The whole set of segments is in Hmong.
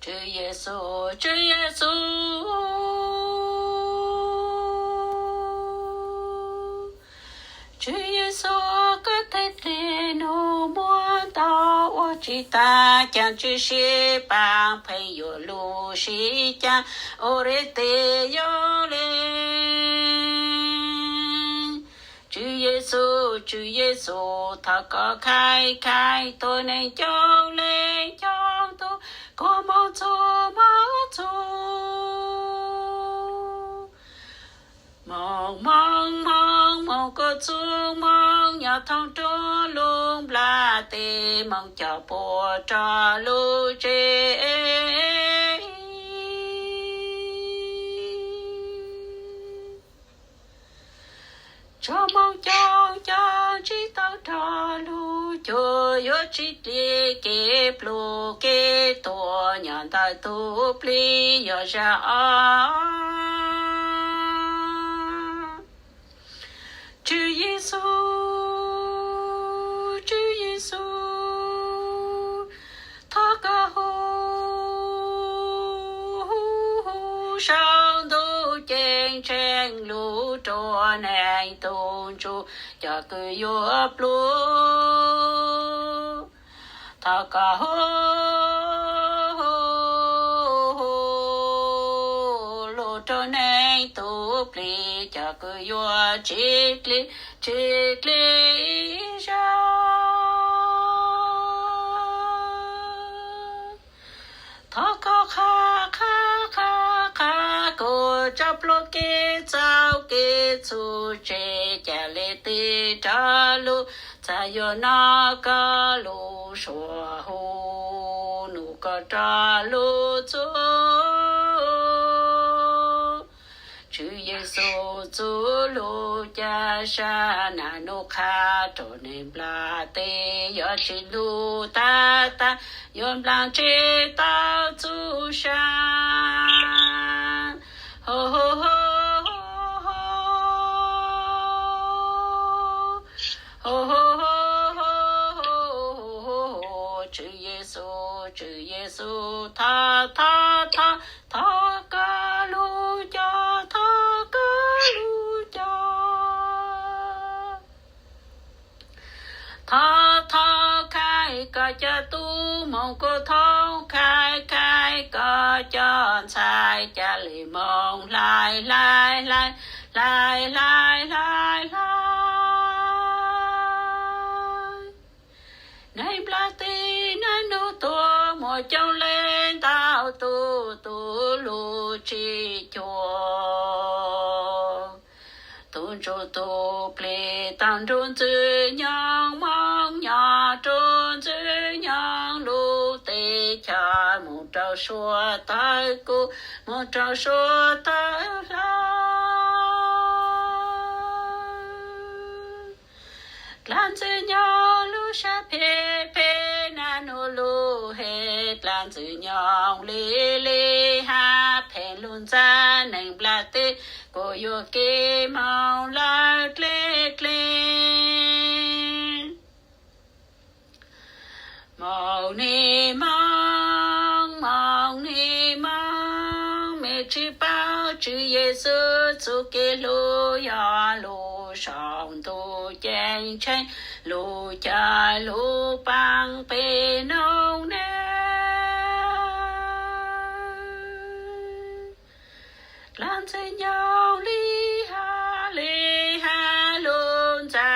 Tswv Yexus, Tswv Yexus, Tswv Yexus, koj tej dliag nus muag ntau ua tsis tas, cas tsis sib pab pheej yuav lus sib cam ua li tes yog li. Tswv Yexus, Tswv Yexus, thov koj khai khai tus neeg coob leej coob tus kua muag txuj muag txuj. Moos moos moos moos kua txuj moos nyob thoob roob lub nplaj teb, moos cog puas rau lub tsev. Tso moos coob coob tsis tau rau lub cuag, yuav tsis dlig kev pluag kev tuag nyob ntawm tus plig yog zaj os. Tswv Yexus, Tswv Yexus, thov koj hu, hu, hu saum ntuj ceeb tsheej lug rua neeg tug ntsuj cov kws yuav pluag. Thov koj hu, hu, hu lug rua neeg tug plig cov kws yuav tsis dlig, tsis dlig ib zaug. Thov koj qha, qha, qha, qha kuv tso pluag kev txaus kev txhum tseg, ca le tig rau lub txaj yuav nov koj lub suab hu, nug koj rau lub txuj. Tswv Yexus, txuj lug ca sab nag nub qha rua neeg nplaj teb, yuav tsis lug tag tag, yuav nplaag tseg tau txuj sa. Ho, ho, ho, ho, ho, ho, ho, ho, ho, ho, ho, Tswv Yexus, Tswv Yexus, thov, thov, thov, thov koj lug coj, thov koj lug coj. Thov, thov khaij koj cov tub moog kuj thoob, khaij, khaij koj cov ntxhais ca le moog hlais, hlais, hlais, hlais, hlais, hlais, hlais. Neeg nplaj teb nag nub tuag muaj coob leej ntau tug, tug lug tsis cuag. Tug ntsuj tug plig taag nrug ntxwg nyoog moog nyob rua ntxwg nyoog lub teb chaws, moog rau suav tawg kub, moog rau suav tawg hlab. Dlaab ntxwg nyoog lub sab phem phem, nag nub lub hem, dlaab ntxwg nyoog li li hab phem lug ntxa, neeg nplaj teb kuj yuam kev moog lawm dleb dleb. Moog ni moog, moog ni moog, mej tsis paub Tswv Yexus txuj kev hlub yog lug sau ntuj ceeb tsheej, lug cawm lug paab peb noog neeg. Dlaab ntxwg nyoog li hab li hab lug ntxa,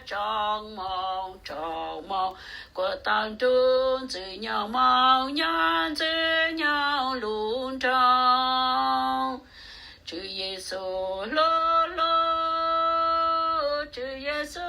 tsoom moog tsoom moog kuas tau nrug ntxwg nyoog moog nyob ntxwg nyoog lub nroog. Tswv Yexus hlub hlub, Tswv Yexus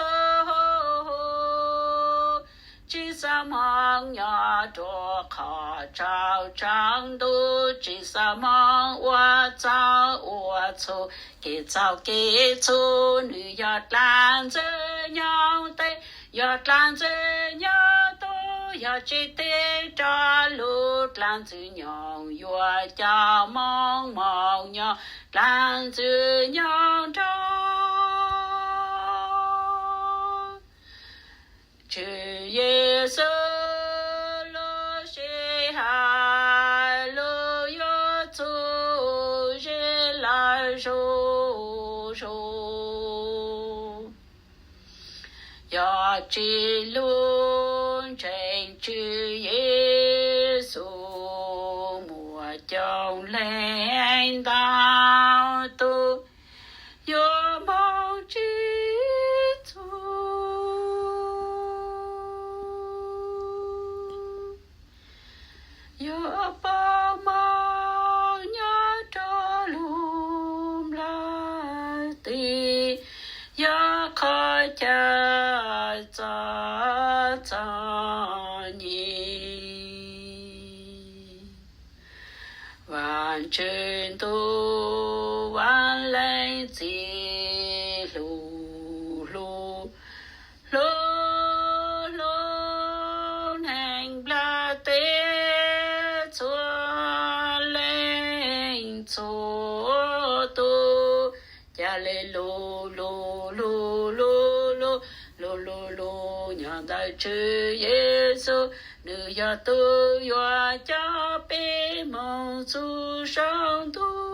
tsis xav moog nyob rua qhov tsaug tsaug ntuj, tsis xav moog ua txaug ua txhum, kev txaug kev txhum. Nwg yog dlaab ntxwg nyoog teb, yog dlaab ntxwg nyoog tub, yog tsis tig rua lub dlaab ntxwg nyoog, yuav coj moog moog nyob dlaab ntxwg nyoog nroog. Tswv Yexus lub sij hawm zoo zoo. Yog tsis lub ntseeg Tswv Yexus, muaj coob leej ntau tus yuav moog tsis txug. Yuav pab moog nyob rua lub nplajteb, yog qhov chaw txom txom nyem. Vaajtswv ntuj, Vaaj Leej Txiv hlub hlub, hlub hlub neeg nplajteb txhua leej txhua tug. Ca le lu lu lu lu lu lu lu lu, nyob ntawm Tswv Yexus, nwg yog tug yuav coj peb moog txug saum ntuj.